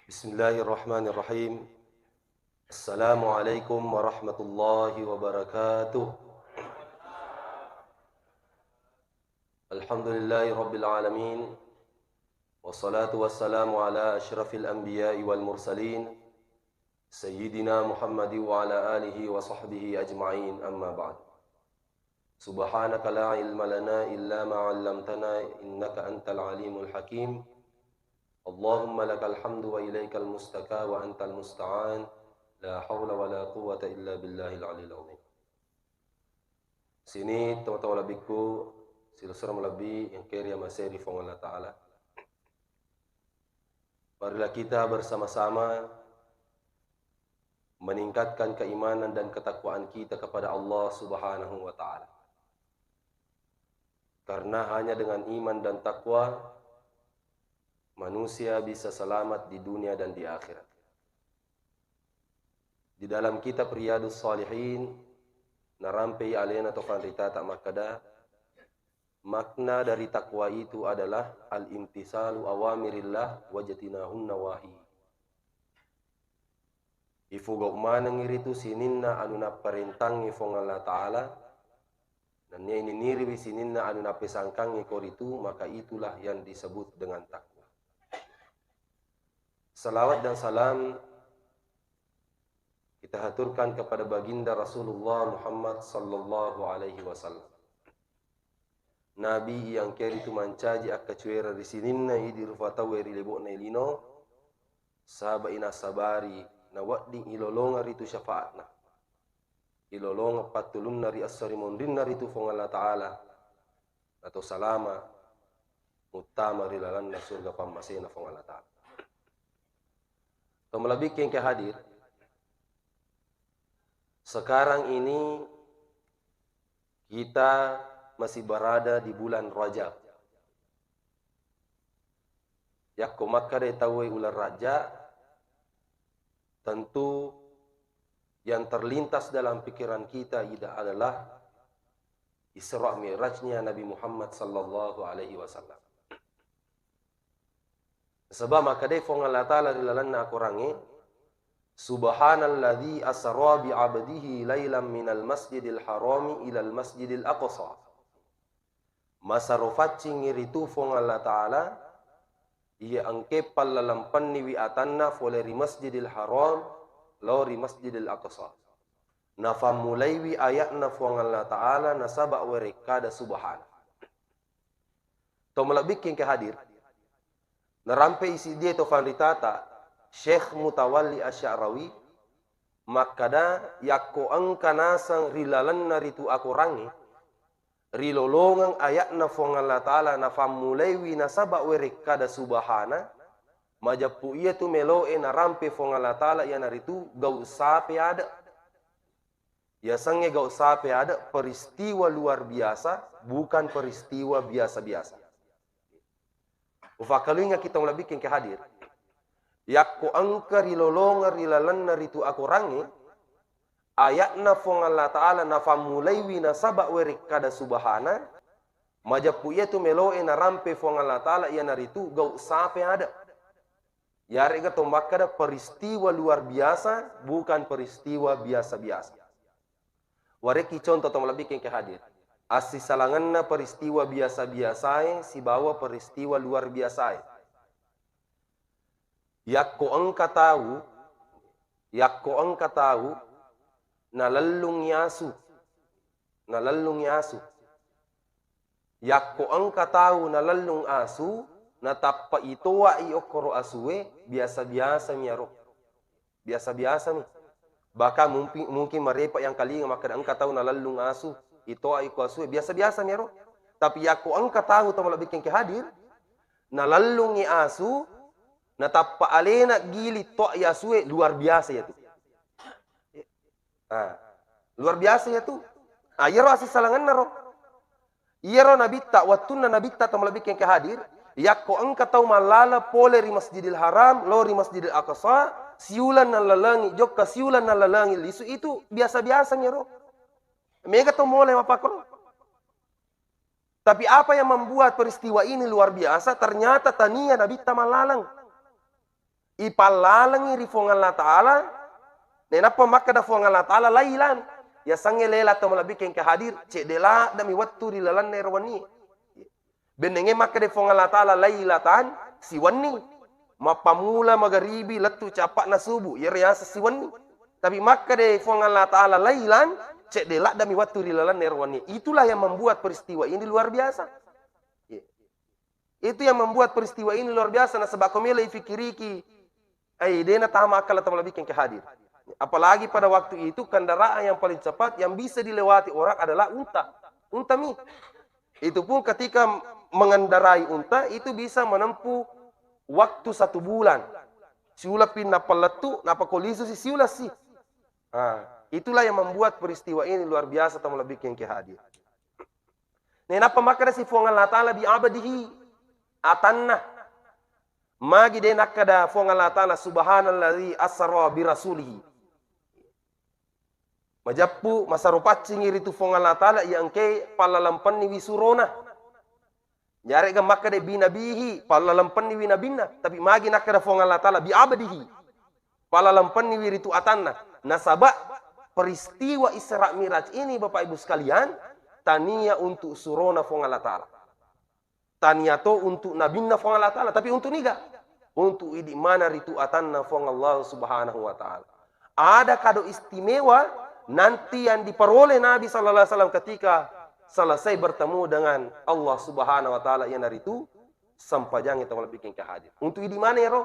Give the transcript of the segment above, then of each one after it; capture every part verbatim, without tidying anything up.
Bismillahirrahmanirrahim. Assalamualaikum warahmatullahi wabarakatuh. Alhamdulillahi rabbil alamin. Wassalatu wassalamu ala asyrafil anbiya'i wal mursalin, Sayyidina Muhammadi wa ala alihi wa sahbihi ajma'in, amma ba'd. Subhanaka la ilma lana illa ma 'allamtana innaka antal alimul hakim. Allahumma lakal hamdu wa ilaikal mustaka wa antal musta'an. La haula wa la quwwata illa billahil aliyil azim. Sini teman-teman lebbiku, silessureng malebbi yang keri yang masih di Puang Allah Ta'ala. Marilah kita bersama-sama meningkatkan keimanan dan ketakwaan kita kepada Allah Subhanahu wa Ta'ala. Karena hanya dengan iman dan takwa, manusia bisa selamat di dunia dan di akhirat. Di dalam kitab Riyadus Salihin, narampei alena to fanritata makkeda, makna dari takwa itu adalah al-imtisalu awamirillah wajtinahun nawahi. Ifugau manengngi ritu sininna anu napparentangngi Puang Allah Ta'ala, nennia ininiriwi sininna anu nappesangkangngi ko ritu, maka itulah yang disebut dengan takwa. Salawat dan salam kita haturkan kepada baginda Rasulullah Muhammad sallallahu alaihi wasallam. Nabi yang keri tu mancaji akkacuera ri sininna idi rufa tauwe ri lebo'na lino, saba inasabari nawedding ilolongeng ritu syafaatna. Ilolongeng pattulunna ri esso ri monrinna ritu Puang Allah Ta'ala, atau salama muttama ri lalenna surga pammasena Puang Allah Ta'ala. To malebbiku engka hadir, sekarang ini kita masih berada di bulan Rajab. Yakko makkeda tauwe uleng Rajab, tentu yang terlintas dalam pikiran kita ida-, adalah Isra Mi'rajnya Nabi Muhammad sallallahu alaihi wasallam. Sebab makkedai Puang Allah Ta'ala ri lalenna Akorangnge, "Subhanalladzi asra bi 'abdihi lailam minal masjidil harami ilal masjidil aqsa." Masaro faccingngi ritu Puang Allah Ta'ala, iya engke pallalempenniwi atanna fole ri Masjidil Haram lao ri Masjidil Aqsa. Nafammulaiwi aya'na Puang Allah Ta'ala nasaba werekkada subhana. To malebbiku engka hadir, narampe isiddie to fanritata, Syekh Mutawalli Asy-Sya'rawi, makkada, yakko engka naseng ri lalenna ritu akorangnge, rilolongeng aya'na Puang Allah Ta'ala nafammulaiwi nasaba werekkada subhana, majeppu iyatu meloe narampe Puang Allah Ta'ala iyanaritu gau sape ade. Yasengnge gau sape ade peristiwa luar biasa, bukan peristiwa biasa-biasa. Ufakkaluingaki tau malebbiku engka hadir. Yakko engka rilolongeng ri lalenna ritu akorangnge, aya'na Puang Allah Ta'ala nafammulaiwi nasaba werekkada subhana, majeppu iyatu meloe narampe Puang Allah Ta'ala iyanaritu gau sape ade. Yaregga to makkada peristiwa luar biasa, bukan peristiwa biasa-biasa. Warekki contoh to malebbiku engka hadir. Assisalangenna peristiwa biasa-biasae sibawa peristiwa luar biasae. Yakko engka tau, yakko engka tau nalellungngi asu, nalellungngi asu. Yakko engka tau nalellung asu, natappa itoa'i okkoro asue, biasa-biasami iyaro. Biasa-biasami. Bahkan mumpi-, mungkin marepa yangkalinga makkeda engka tau nalellung asu, itoa'i ko asue, biasa-biasami iyaro. Tapi yakko engka tau to malebbiku engka hadir, nalellungngi asu, natappa alena gili toa'i asue, luar biasa iyatu. Ah, luar biasa iyatu. Ah, iyaro assisalangennaro. Iyaro nabitta, wettunna nabitta to malebbiku engka hadir, yakko engka tau mallala pole ri Masjidil Haram, lao ri Masjidil Aqsa, siuleng nallalengi, jokka siuleng nallalengi lisu, itu biasa-biasami iyaro. Mega to mole mappakoro. Tapi apa yang membuat peristiwa ini luar biasa, ternyata tania nabitta mallaleng. Ipallalengngi ri Fuang Allah Ta'ala, nainappa makkeda Fuang Allah Ta'ala, "Lailan." Yasengnge laila, tau malebbi engka hadir, cedde' ladde'mi wettu ri lalenna ero wennie. Bennengnge makkeda Fuang Allah Ta'ala, "Lailatan," siwenni. Mappamula magaribi lettu cappa'na subuh, iyaro yaseng siwenni. Tapi makkeda Fuang Allah Ta'ala, "Lailan," cedde' ladde'mi wettu ri lalenna ero wennie. Itulah yang membuat peristiwa ini luar biasa. Iya. Itu yang membuat peristiwa ini luar biasa, nasaba ko melo ifikiriki, ai, de' natama akal tau malebbi engka hadir. Apalagi pada waktu itu kendaraan yang paling cepat yang bisa dilewati orang adalah unta. Unta mi. Itu pun ketika mengendarai unta itu bisa menempuh waktu satu bulan. Siulappi nappa lettu, nappa ko lisu si siulasi. Ah, itulah yang membuat peristiwa ini luar biasa tau malebbi engka hadir. Nainappa makkedasi Fuang Allah Ta'ala bi abdihi, atanna. Magi de' nakkeda Fuang Allah Ta'ala, "Subhanalladzi asra bi rasulihi." Majeppu, masero paccingngi ritu Fuang Allah Ta'ala, iya engkae pallalempenniwi surona. Yarega makkeda bi nabihi, pallalempenniwi nabinna. Tapi magi nakkeda Fuang Allah Ta'ala, bi abdihi. Pallalempenniwi ritu atanna. Nasaba peristiwa Isra Mi'raj ini, Bapak Ibu sekalian, tania untuk surona Fuang Allah Ta'ala. Tania to untuk nabinna Fuang Allah Ta'ala, tapi untuk niga? Untuk idi' maneng ritu atanna Fuang Allah Subhanahu wa Ta'ala. Ada kado istimewa nanti yang diperoleh Nabi sallallahu alaihi wasallam ketika selesai bertemu dengan Allah Subhanahu wa Ta'ala, iyanaritu sempajangnge tau malebbi engka hadir. Untuk idi' maneng ero?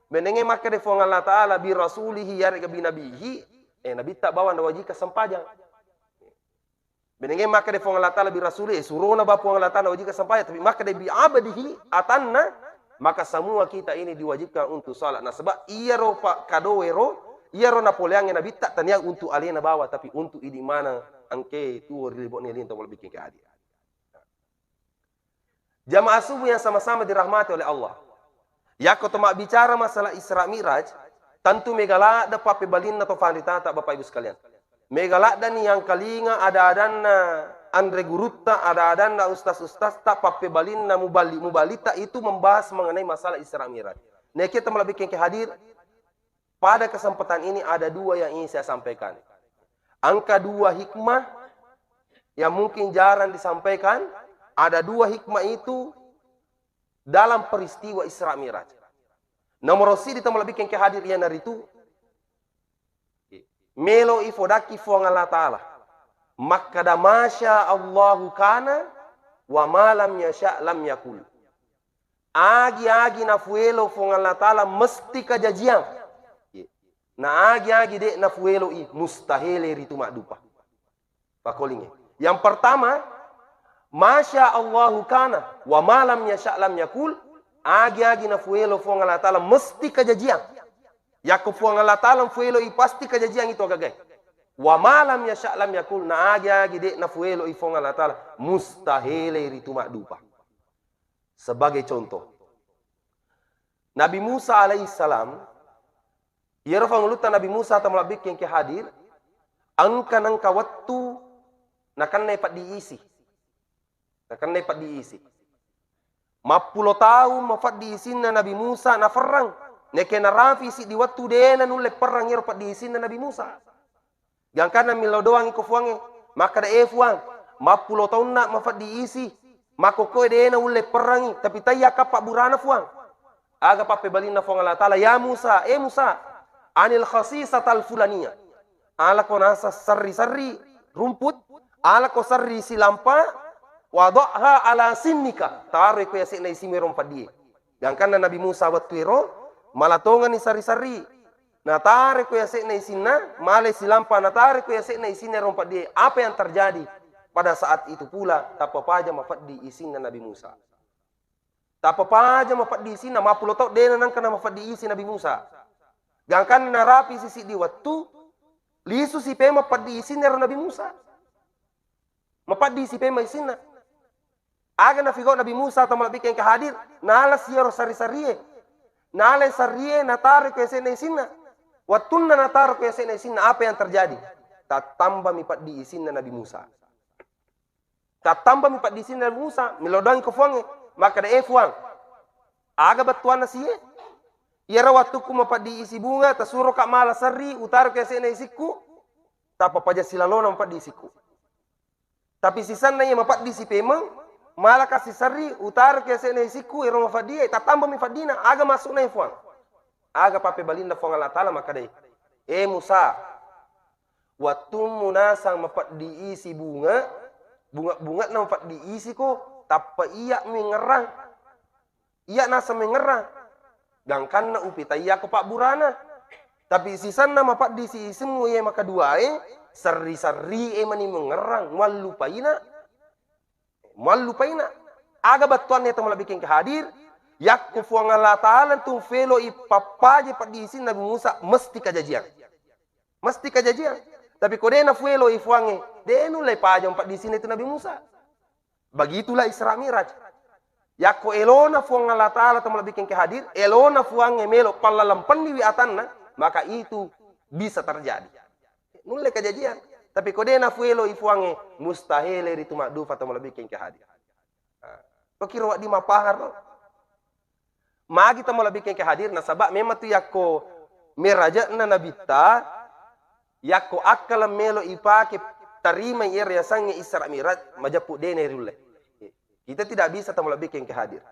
Bennengnge makkeda Fuang Allah Ta'ala, "Bi rasulihi," yarega bi nabihi, eh, nabitta bawang nawajibkan sempajang. Bennengnge makkeda Fuang Allah Ta'ala, "Bi rasuli," eh, surona bawang Fuang Allah Ta'ala wajibkan sempajang, tapi makkeda, "Bi abdihi," atanna, maka semua kita ini diwajibkan untuk salat. Nasaba iyaro pa-, kadoero, iyaro napoleangnge nabitta tania untuk alena bawang, tapi untuk idi' maneng engkae tuo ri lebo'na lino tau malebbi engka hadir. Jamaah subuh yang sama-sama dirahmati oleh Allah. Yakko to mabbicara masalah Isra Mi'raj, tentu mega ladde' pappebalinna to fanritata, Bapak Ibu sekalian. Mega ladde'ni yang kalinga ada-adanna anre gurutta, ada-adanna ustaz-ustazta, pappebalinna muballi-, muballitta itu membahas mengenai masalah Isra Mi'raj. Naekiya to malebbi engka hadir, pada kesempatan ini ada dua yang ingin saya sampaikan. Engka dua hikmah yang mungkin jarang disampaikan, ada dua hikmah itu dalam peristiwa Isra Mi'raj. Nomoro siddi tau malebbi engka hadir iyanaritu, melo ifodakki Fuang Allah Ta'ala. Makkeda, "Masya Allahu kana, wa ma lam yasya lam yakul." Agi-agi nafuelo Fuang Allah Ta'ala mesti kajajiang. Na agi-agi de' nafueloi, mustahele ritu maddupa. Pakolingnge. Yang pertama, "Masya Allahu kana, wa ma lam yasya lam yakul." Agi-agi nafuelo Fuang Allah Ta'ala mesti kajajiang. Yakko Fuang Allah Ta'ala fueloi pasti kajajiang itu agagae. "Wa ma lam yasya lam yakul," na agi-agi de' nafueloi Fuang Allah Ta'ala, mustahele ritu maddupa. Sebagai contoh, Nabi Musa alaihissalam, iyaro fangulutta Nabi Musa tau malebbi engka hadir, engka nengka wettu nakennai peddi isi. Nakennai peddi isi. Mappulo taung mafeddi isinna Nabi Musa naferrang. Nekke narapi siddi wettu de' nanulle perrang iyaro peddi isinna Nabi Musa. Gangkanna millau doang iko Fuangnge, makkeda, "Eh Fuang, mappulo taunna mafeddi isi, makkokkoe de' naulle perrangi, tapi taiya kappa burana Fuang." Aga pappebalinna Fuang Allah Ta'ala, "Ya Musa, eh Musa, anil khasisatal fulaniyah." Alako nasa serri-serri rumput, alako serri silampa, wadha'ha ala sinnika, taroi ko yase'na isimu ero mafeddi. Gangkanna Nabi Musa wettu ero, mala tongenni sarri-sarri. Natare ko yase'na isinna, male silampa natare ko yase'na isinna ero mafeddi. Apa yang terjadi? Pada saat itu pula, tappa paja mafeddi isinna Nabi Musa. Tappa paja mafeddi isinna, mappulo taung de' nanengka namafeddi isi Nabi Musa. Gangkanna narapi si siddi wettu, lisu si pema peddi isinna ero Nabi Musa. Mapeddi si pema isinna. Aga nafigau Nabi Musa tau malebbi engka hadir, nala si iyaro sarri-sarrie. Nala sarrie nataro ko yase'na isinna. Wettunna nataro ko yase'na isinna, apa yang terjadi? Tattambami peddi isinna Nabi Musa. Tattambami peddi isinna Nabi Musa, millau doang ko Fuangnge, makkeda, "Eh Fuang, aga bettuanna sie?" Iyaro wattukku mapeddi isi bunga, tasuroka mala serri, utaroki ase'na isikku, tappa paja silalona mapeddi isikku. Tapi sisanna iya mapeddi si pemeng, malaka si serri, utaroki ase'na isikku, ero mafeddi e, tattambami feddina, aga masukna e Fuang. Aga pappebalinna Fuang Allah Ta'ala makkedai, "E Musa, wattummu nasang mapeddi isi bunga, bunga-bungana mapeddi isiko, tappa iya mengerang." Iya naseng mengerang, gangkanna upitaiya ko pabburana. Tapi sisanna mapeddi si isimmu iye makaduae, serri-serri e mani mengerang, muallupaina, muallupaina. Aga bettuanna itu malebbi kengke hadir, yakko Fuang Allah Ta'ala tu feloi pappaje peddi isin Nabi Musa, mesti kajajiang. Mesti kajajiang. Tapi ko de nafueloi Fuangnge, de nulle paja peddi isin itu Nabi Musa. Begitulah Isra Mi'raj. Yakko elona Fuang Allah Ta'ala to malebbi kengke hadir, elona Fuangnge melo pallalempenniwi atanna, maka itu bisa terjadi. Nulle kajajiang. Tapi ko de nafueloi Fuangnge, mustahil ritu maddufa to malebbi kengke hadir. Nah, to kiro wedding mapahang ro. Magi to malebbi kengke hadir, nasaba memang tu yakko meraja'na nabitta, yakko akkaleng melo ipake tarimai iyaro yasengnge Isra Mi'raj, majeppu de nariulle. Kita tidak bisa to malebbi kengke hadir.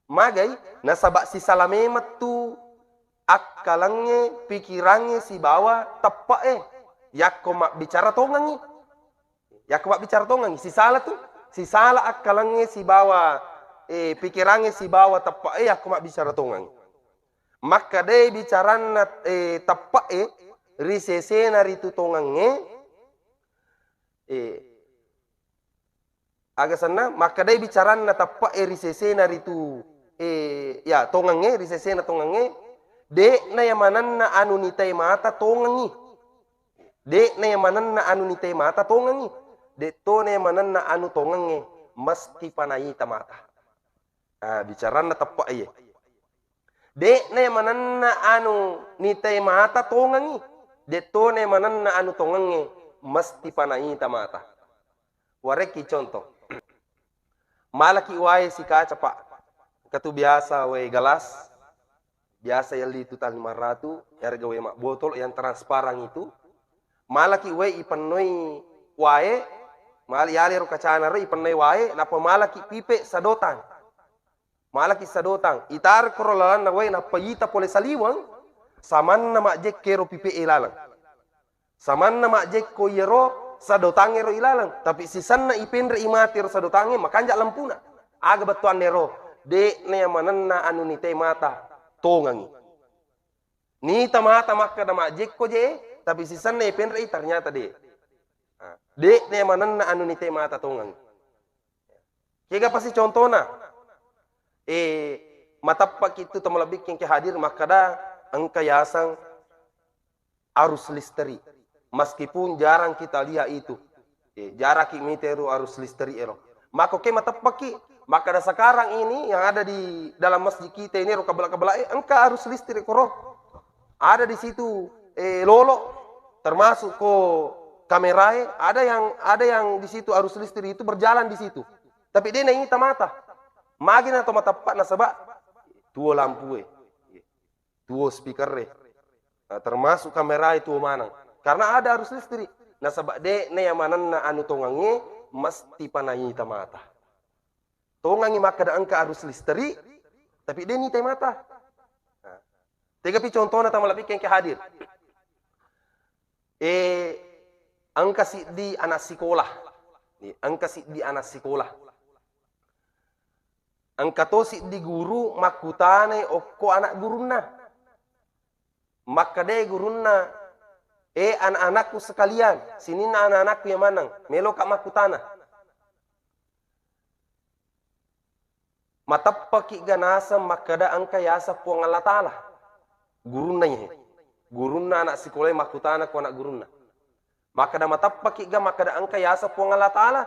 Magai, nasaba sisala memang tu akkalengnge, pikirangnge sibawa teppe'e yakko mabbicara tongengngi. Yakko mabbicara tongengngi, sisala tu, sisala akkalengnge sibawa, eh, pikirangnge sibawa teppe'e yakko mabbicara tongengngi. Makkedai bicaranna, eh, teppe'e ri sesena ritu tongengnge, eh, aga senna, makkedai bicaranna teppe'e ri sesena ritu, eh, ya, tongengnge, ri sesena tongengnge, de'na yamanenna anu nitai mata tongengngi. De'na yamanenna anu nitai mata tongengngi, de'tona yamanenna anu tongengnge, mesti panaita mata. Ah, bicaranna teppe'e iye. De'na yamanenna anu nitai mata tongengngi, de'tona yamanenna anu tongengnge, mesti panaita mata. Warekki contoh. Malaki wae sikaca, Pak. Engka tu biasa wae galas, biasa yelli itu tali maratu, yarega wae mabbotol yang transparan itu. Malaki wae ipennoi wae, mal-, yalero kacana ro ipennoi wae, nappa malaki pipe sadotang. Malaki sadotang, itaro koro lalanna wae, nappa ita pole saliweng, samanna majjekke ro pipe e laleng. Samanna majjekko iyaro sadotangnge ro ilaleng, tapi sisenna ipenre i mate ro sadotangnge, makanja lempuna. Aga bettuanna ero? De'na yamanenna anu nitai mata tongengngi. Nita mata makkeda majjekko je, tapi sisenna ipenre i ternyata de. Ah, de'na yamanenna anu nitai mata tongengngi. Kega pasti contona? Eh, mateppaki tu to malebbi kengke hadir makkeda engka yaseng arus listrik. Meskipun jarang kita lihat itu. Eh, jaraki miteru arus listrik ero. Mako ke mateppaki, makkeda sekarang ini yang ada di dalam masjid kita ini, ro kabela-kabela, eh, engka arus listrik koro. Ada di situ, eh, lolo, termasuk ko kamerae, ada yang, ada yang di situ arus listrik itu berjalan di situ. Tapi de naita mata. Magi na to mateppa nasaba tuo lampue. Tuo speaker e. Nah, termasuk kamera itu maneng. Karena ada arus listrik. Nasaba de na yamanenna anu tongengnge mesti panaita mata. Tongengngi makkeda engka arus listrik, tapi de nitai mata. Nah, tegapi contona to malebbi kengke hadir. Eh, engka siddi anak sikola. Nih, engka siddi anak sikola. Engka to siddi guru makkutanai okko anak gurunna. Makkedai gurunna, "Eh, anak-anakku sekalian, sininna anak-anakku yang maneng, meloka makkutana. Mateppakiga naseng makkeda engka yaseng Puang Allah Ta'ala?" Gurunna iye. Gurunna anak sikolai makkutana ko anak gurunna. Makkeda, "Mateppakiga makkeda engka yaseng Puang Allah Ta'ala?"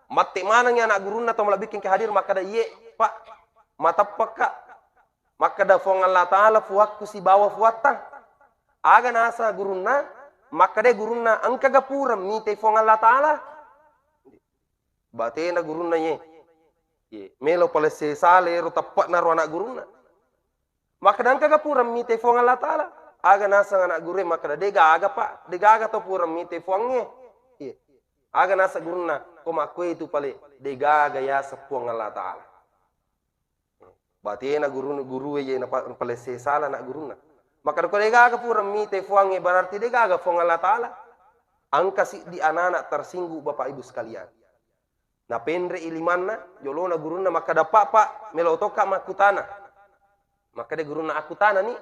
Matti manengngi anak gurunna to malebbi kengke hadir makkeda, "Iye, Pak, mateppaka makkeda Puang Allah Ta'ala puakku sibawa puatta." Aga nasa gurunna, makkeda gurunna, "Engkaga pura mitai Puang Allah Ta'ala?" Batena gurunna iye. Iye, melo palesse sale ero teppe'na ro anak gurunna. Makkeda engkaga pura mitai Fuang Allah Ta'ala? Aga naseng anak gurue makkeda, degaga, Pak, degaga to pura mitai Fuangnge. Iya. Aga naseng gurunna, ko makkuetu pale, degaga yaseng Fuang Allah Ta'ala. Batena guru, gurue ye napa-, napalesse sala anak gurunna. Makkeda ko degaga pura mitai Fuangnge, berarti degaga Fuang Allah Ta'ala. Engka siddi anana tersinggung, Bapak Ibu sekalian. Napenre'i limanna, jolona gurunna makkeda, "Pak, Pak, melo toka makkutana." Makkeda gurunna, "Akkutanani."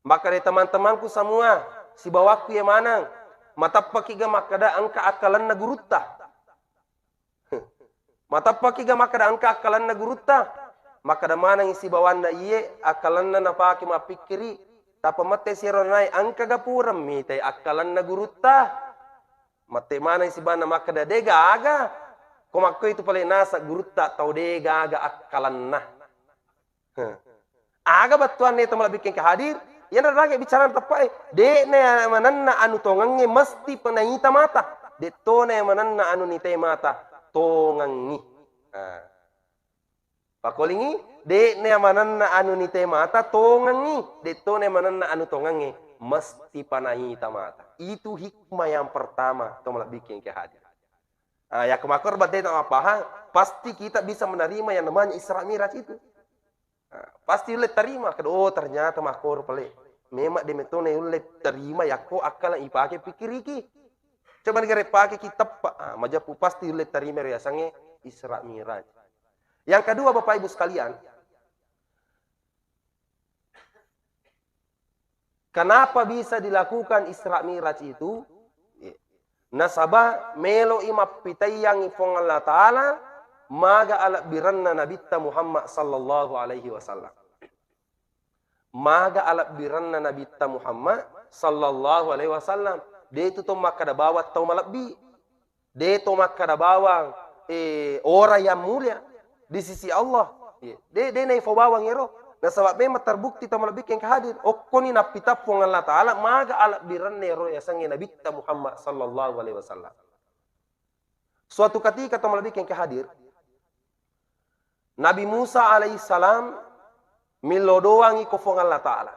Makkeda, "Teman-temanku semua, sibawakku ye maneng, matappakiga makkeda engka akkalenna gurutta?" Matappakiga makkeda engka akkalenna gurutta? Makkeda maneng sibawanna, "Iye, akkalenna napake mappikkiri." Tappa mette siro nai, "Engkaga pura mitai akkalenna gurutta?" Mette maneng sibawanna makkeda, "Degaga." Ko makkuetu pale naseng gurutta tau degaga akkalenna. Heh. Aga bettuanna to malebbikkeng ke hadir, iyana rage bicara teppa'e, de'na manenna anu tongengnge mesti penaita mata, de'tona manenna anu nitai mata tongengngi. Nah. Pakolingi, de'na manenna anu nitai mata tongengngi, de'tona manenna anu tongengnge mesti panaita mata. Itu hikmah yang pertama to malebbikkeng ke hadir. Ah, yakko makkoro batte ta mappahang, pasti kita bisa menerima yang namanya Isra Miraj itu. Ah, pasti ulle tarima, kedo, "Oh, ternyata makkoro pale." Memang de metto naulle tarima yakko akkala ipake pikkiriki. Coba negara pake ki teppa, ah, majeppu pasti ulle tarima riasangnge Isra Miraj. Yang kedua, Bapak Ibu sekalian, kenapa bisa dilakukan Isra Miraj itu? Nasaba melo'i mappitaiyangngi Puang Allah Ta'ala maga alebbirenna Nabitta Muhammad sallallahu alaihi wasallam. Maga alebbirenna Nabitta Muhammad sallallahu alaihi wasallam. De tu to makkeda bawang tau malebbi. De to makkeda bawang, eh, orang yang mulia di sisi Allah. Iya. De, de naifo bawang ero. Nasaba memang terbukti to malebbikkeng ke hadir. Okkoni nappita Puang Allah Ta'ala maga alebbirenna ero yasengnge Nabitta Muhammad sallallahu alaihi wasallam. Suatu ketika to malebbikkeng ke hadir, Nabi Musa alaihissalam millo doangi ko Puang Allah Ta'ala.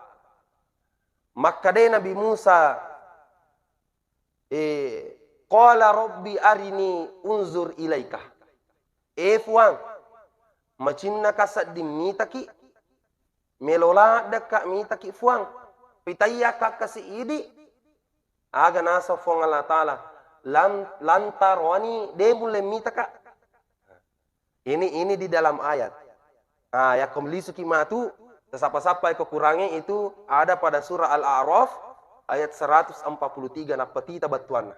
Makkeda Nabi Musa, eh, "Qala rabbi arini unzur ilaika." "Eh Fuang, macinnaka sedding mitaki, melo laddekka mitaki Fuang, pitaiyaka kasi idi." Aga naseng Fuang Allah Ta'ala, "Lan-, lan tarani, de mulle mitaka." Ini, ini di dalam ayat. Ah, yakko melisuki matu, tasappa-sappai kekurangan itu ada pada surah Al-A'raf ayat seratus empat puluh tiga, nappa tita bettuanna.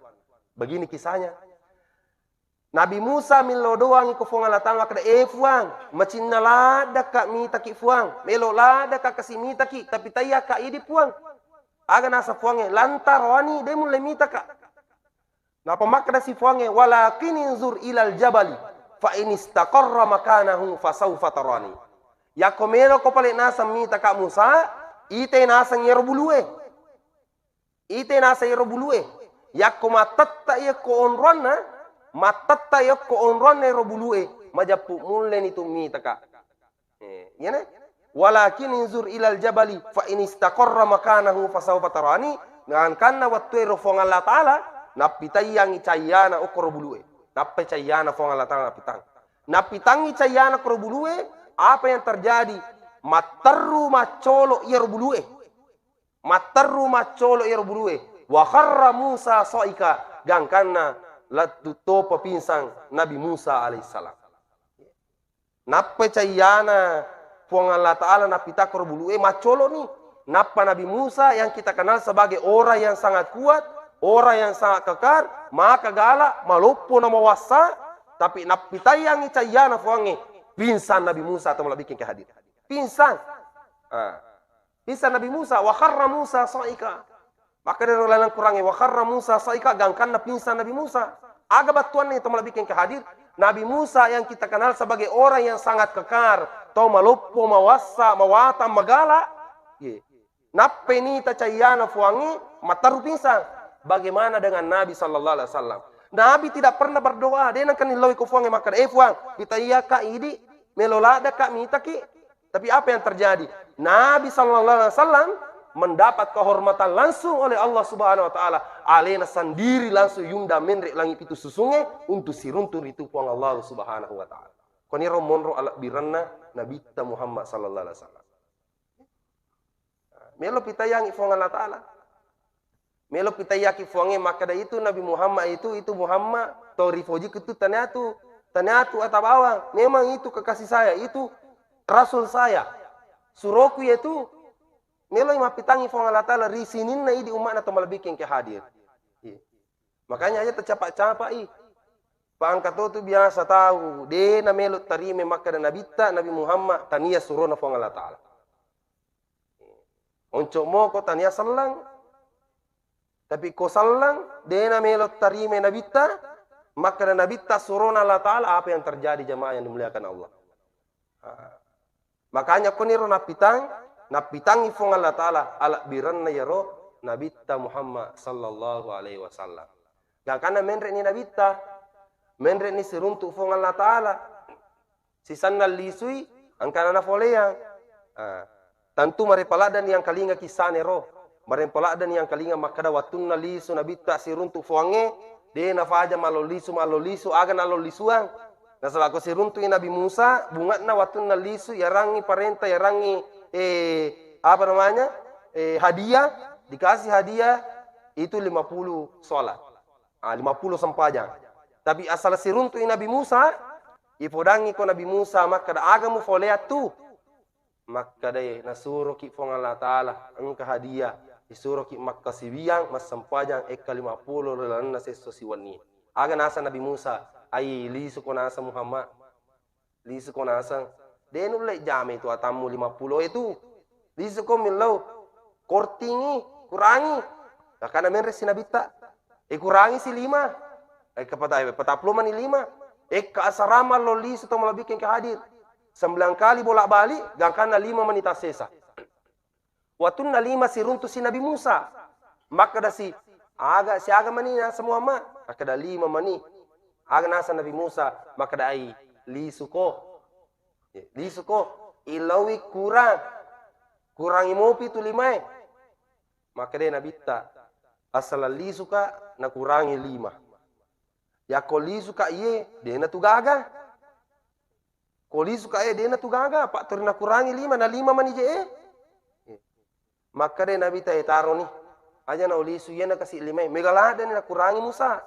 Begini kisahnya. Nabi Musa millo doangi ko Fuang Allah Ta'ala makkeda, "Eh Fuang, macinna laddekka mitaki Fuang, melo laddekka kasi mitaki, tapi taiyaka idi Fuang." Aga naseng Fuangnge, "Lan tarani, de mulle mitaka." Napa makkeda si Fuangnge, "Walakin inzur ilal jabali, fa in istaqarra makanahu fasaufa tarani." Yakko meloko pale naseng mitaka Musa, ite naseng iyaro bulue. Ite naseng iyaro bulue. Yakko mattetta iyakko onroanna, mattetta iyakko onroanna iyaro bulue, majeppu mulleni tu mitaka. Eh, iyana? "Walakin inzur ilal jabali fa in istaqarra makanahu fasaufa tarani." Gangkanna wettuero Fuang Allah Ta'ala nappitaiyangngi cayyana okkoro bulue. Nappai cayyana Fuang Allah Ta'ala nappitang. Nappitangngi cayyana koro bulue, apa yang terjadi? Matterru maccolo iyaro bulue. Matterru maccolo iyaro bulue. Wa kharra Musa saika, gangkanna lettu topa pinsang Nabi Musa alaihissalam. Nappai cayyana Puang Allah Ta'ala nappitakkoro bulue, maccoloni. Nappa Nabi Musa yang kita kenal sebagai orang yang sangat kuat, orang yang sangat kekar, maka galak, maloppo na mawassa, tapi nappitaiyangngi cayyana Fuangnge, pingsan Nabi Musa to malebbikkeng ke hadir. Pingsan. Ah. Pingsan Nabi Musa, wa kharra Musa saika. Makkeda ro lalang Kurangnge, "Wa kharra Musa saika," gangkanna pingsan Nabi Musa. Aga battuanna to malebbikkeng ke hadir? Nabi Musa yang kita kenal sebagai orang yang sangat kekar, to maloppo, mawassa, mawatang, magala. Ye. Nappai nita cayyana Fuangnge, matteru pingsan. Bagaimana dengan Nabi sallallahu alaihi wasallam? Nabi tidak pernah berdoa, de nengka nilloi ko Fuangnge makkeda, "Eh Fuang, pitaiyaka idi, melo laddekka mitaki." Tapi apa yang terjadi? Nabi sallallahu alaihi wasallam mendapat kehormatan langsung oleh Allah Subhanahu wa Ta'ala. Alena sendiri langsung yunda menre langit pitu susunge untuk siruntu ritu Puang Allah Subhanahu wa Ta'ala. Koniro monro alebbirenna Nabitta Muhammad sallallahu alaihi wasallam. Melo pitayangi Puang Allah Ta'ala. Melo pitayaki Puangnge makkeda itu Nabi Muhammad itu, itu Muhammad, to rifoji itu taniatu, taniatu atabawang. Memang itu kekasih saya, itu rasul saya. Suroku yaitu melo mappitangi Puang Allah Ta'ala ri sininna idi umma'na to malebbikke engka hadir. Iya. Makanya aja tercapak-capak i. Pangka to tu biasa tau, de na melo tarime makkeda nabitta, Nabi Muhammad, tania surona Puang Allah Ta'ala. Onco moko tania selleng. Tapi ko selleng, de na melo tarime nabitta, makkeda nabitta surona Allah Ta'ala, apa yang terjadi jamaah yang dimuliakan Allah? Ah. Makanya koniro nappitang, nappitangi Puang Allah Ta'ala, alebbirenna yaro nabitta Muhammad sallallahu alaihi wasallam. Gangkanna menre ni nabitta, menre ni siruntu Puang Allah Ta'ala. Sisenna lisui, engkana nafoleang. Ah, tentu marepaladdani yang kalinga kisane ro. Marepaladdani yang kalinga makkeda wattunna lisu nabitta siruntu Puangnge, de nafaja mallo lisu, mallo lisu, aga nallo lisuang. Nasaba ko siruntu i Nabi Musa, bungatna wattunna lisu, yarangi parenta, yarangi, eh, apa namanya, eh, hadiah, dikasih hadiah, itu lima puluh sholat. Ah, lima puluh sempajang. Tapi asal siruntu i Nabi Musa, ipodangi ko Nabi Musa, makkeda aga mufoleang tu. Makkedae, nasuroki Puang Allah Ta'ala, engka hadiah, isuroki makkasiwiang, massempajang ekka lima puluh ri lalenna sesso siwenni. Aga naseng Nabi Musa, ai lisuko naseng Muhammad, lisuko naseng. De nulle jamai tu atammu lima puluh itu. Lisuko millau, kortingi, kurangi. Makana menre si nabitta. E, kurangi si lima. E, kepata-, e, patappulo mani lima. Ekka asarama lo lisu to malebbikke engka hadir. Sembilan kali bolak-balik, gangkanna lima mani tassesa. Wattunna lima siruntu si Nabi Musa. Makkeda si, aga, siaga mani naseng Muhammad? Makkeda lima mani. Aga naseng Nabi Musa? Makkeda ai, lisuko. Lisuko, ilaui kurang. Kurangi mopi tu limae. Makkeda nabitta, asal lisuka nakurangi lima. Yakko lisuka iye, dena tu gaga. Ko lisuka e, dena tu gaga, apa tori nakurangi lima, na lima mani je e. Makkeda nabitta e, taroni. Aja na ulisu, iyana kasi lima e. Mega ladani nakurangi Musa.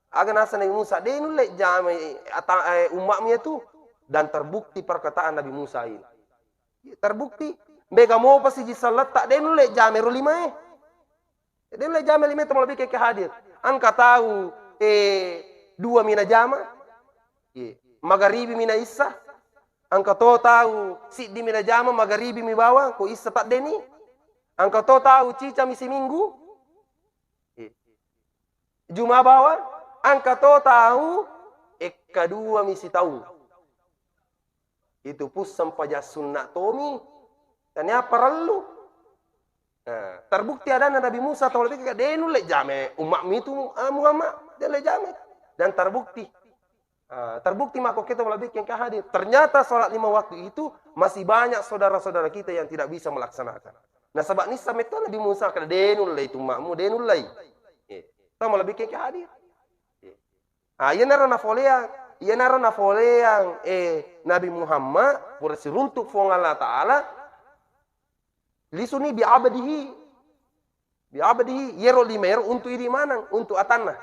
Aga naseng Nabi Musa, de nulle jamai ata-, eh, ummakmu itu. Dan terbukti perkataan Nabi Musa ini. Terbukti, mega mopa siji selletta, de nulle jamai ro lima e. De nulle jamai lima e to malebbikke engka hadir. Engka tau, eh, dua mi najama. Iya. Magaribi mi naissa. Engka to tau siddi mi najama, magaribi mi bawang, ko issa taddeni. Engka to tau cica mi siminggu. Iya. Juma bawang, engka to tau ekka dua mi sitaung. Itu pun sempajang sunna tomi. Tania parellu. Nah, terbukti adanna Nabi Musa tau lebih de nulle jame ummakmu itu, ah, Muhammad, de nulle jame. Dan terbukti. Ah, terbukti mako kita lebih yang hadir. Ternyata sholat lima waktu itu masih banyak saudara-saudara kita yang tidak bisa melaksanakan. Nah, sebab nissa metto Nabi Musa kada de nulle itu ummakmu, de nulle. Eh, tau lebih yang hadir. Eh. Ah, iyanaro nafoleang, iyanaro nafoleang, eh, Nabi Muhammad, pura siruntuk Puang Allah Ta'ala, lisuni bi'abdihi. Bi'abdihi, yero lima ero untuk idi maneng, untuk atanna.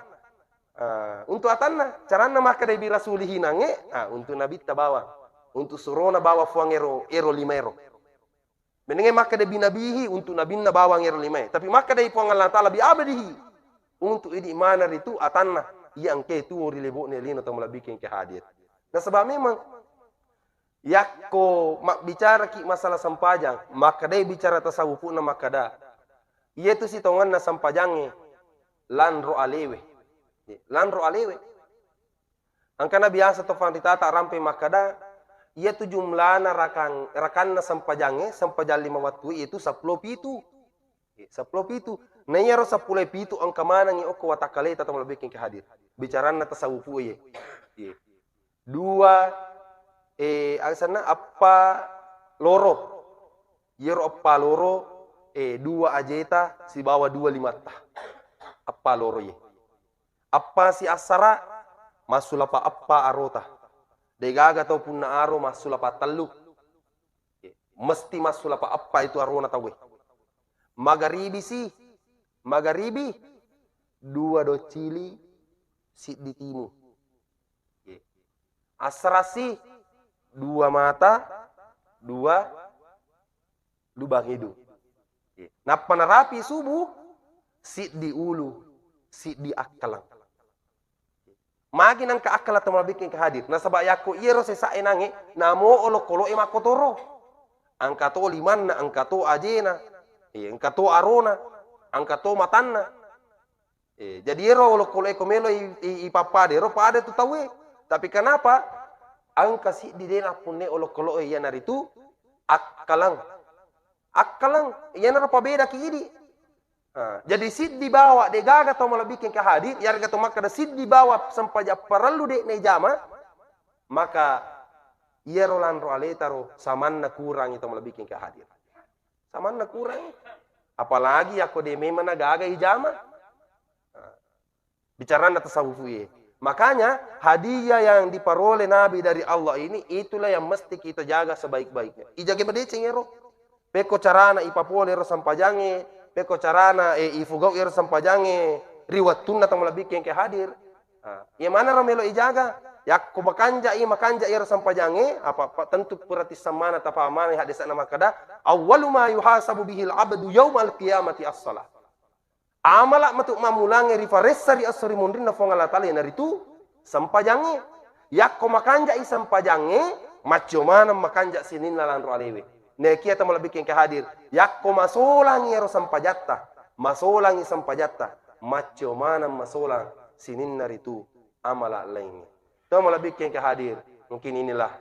Ah, untuk atanna, caranna makkeda bi rasulihi nange, ah, untuk nabitta bawang, untuk surona bawang Puang ero, ero lima ero. Menenge makkeda bi nabihi untuk nabinna bawang ero lima e. Tapi makkeda Puang Allah Ta'ala bi'abdihi. Untuk idi maneng ritu atanna, iya engke tuo ri lebo'ne lino tau malebbikke engke hadir. Nasaba memang yakko mabbicaraki masalah sempajang, makkedai bicara tasawufu'na makkeda, iyatu sitongenna sempajangnge lanro alewe. Lanro alewe. Engkana biasa to fanritata rampe makkeda, iyatu jumlana rakang-, rakanna sempajangnge, sempajang lima wettu, iyatu seppulo pitu. Seppulo pitu. Na iyaro seppulo pitu engka manengngi okko watakkaleta tau malebbikke engka hadir. Bicaranna tasawufu ye. Ye. Dua, eh, aga senna, eppa, loro. Iyaro eppa loro, eh, dua ajeta sibawa dua limatta. Eppa loro ye. Eppa si assara, massulapa eppa arota. Degaga tau punna aro massulapa tellu. Mesti massulapa eppa itu arona tauwe. Magaribi si, magaribi, dua doccili, siddi timu. Assara si, dua mata, dua lubang hidung. Nappa narapi subuh, siddi ulu, siddi akkalang. Magi nangka akkala tau malebbikkeng ke hadir. Nasaba yakko iyaro sesa e nange, namo olokolo'e makkotoro. Engka to limanna, engka to ajena, eh, engka to arona, engka to matanna. Eh, jadi ero olokolo'e ko melo i, i, ipappada ero pada tu tauwe. Tapi kenapa? Engka siddi de nappunne olokolo'e iyanaritu akkalang. Akkalang, iyanaro pabedaki idi. Ah, jadi siddi bawa de gaga tau malebbikkeng ke hadir, yarega tau makkeda siddi bawa sempajang parellu de naijama, maka iyaro lanro aletaro samanna kurangi tau malebbikkeng ke hadir. Samanna kurangi. Apalagi yakko de memang gaga ijama. Ah. Bicaranna tasawufu ye. Makanya, hadiah yang diperoleh Nabi dari Allah ini, itulah yang mesti kita jaga sebaik-baiknya. Ijaga madeceng ero. Pekko carana ipapole ero sempajangnge, pekko carana, eh, ifugau ero sempajangnge, ri wettunna tau malebbikkeng ke hadir. Ah, iya manaro melo ijaga? Yakko makanja i, makanja ero sempajangnge, apa, apa, tentu pura tissemmana tapamana hadisna makkeda, "Awwalu ma yuhasabu bihil abdu yaumal qiyamati as-salah." Amala matu mammulangnge rifaressa ri esso ri munrinna Puang Allah Taala iyanaritu sempajangnge. Yakko makanja'i sempajangnge, maccio maneng makanja sininna lanro alewe. Naekiya tau malebbikkeng ke hadir, yakko masolangi ero sempajatta, masolangi sempajatta, maccio maneng masolang sininna ritu amala laingnge. Tau malebbikkeng ke hadir, mungkin inilah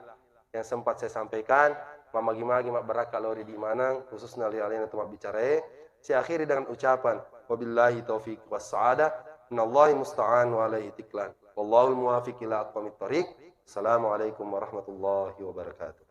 yang sempat saya sampaikan, mamagi-magi mabbarakka lao ri idi maneng, khususna ri alena tu mabbicarae. Saya akhiri dengan ucapan, wabillahi taufiq wassa'adah, minallahi musta'an wa alaihi tiklan. Wallahul muwafiq ila aqwamit thariq. Assalamualaikum warahmatullahi wabarakatuh.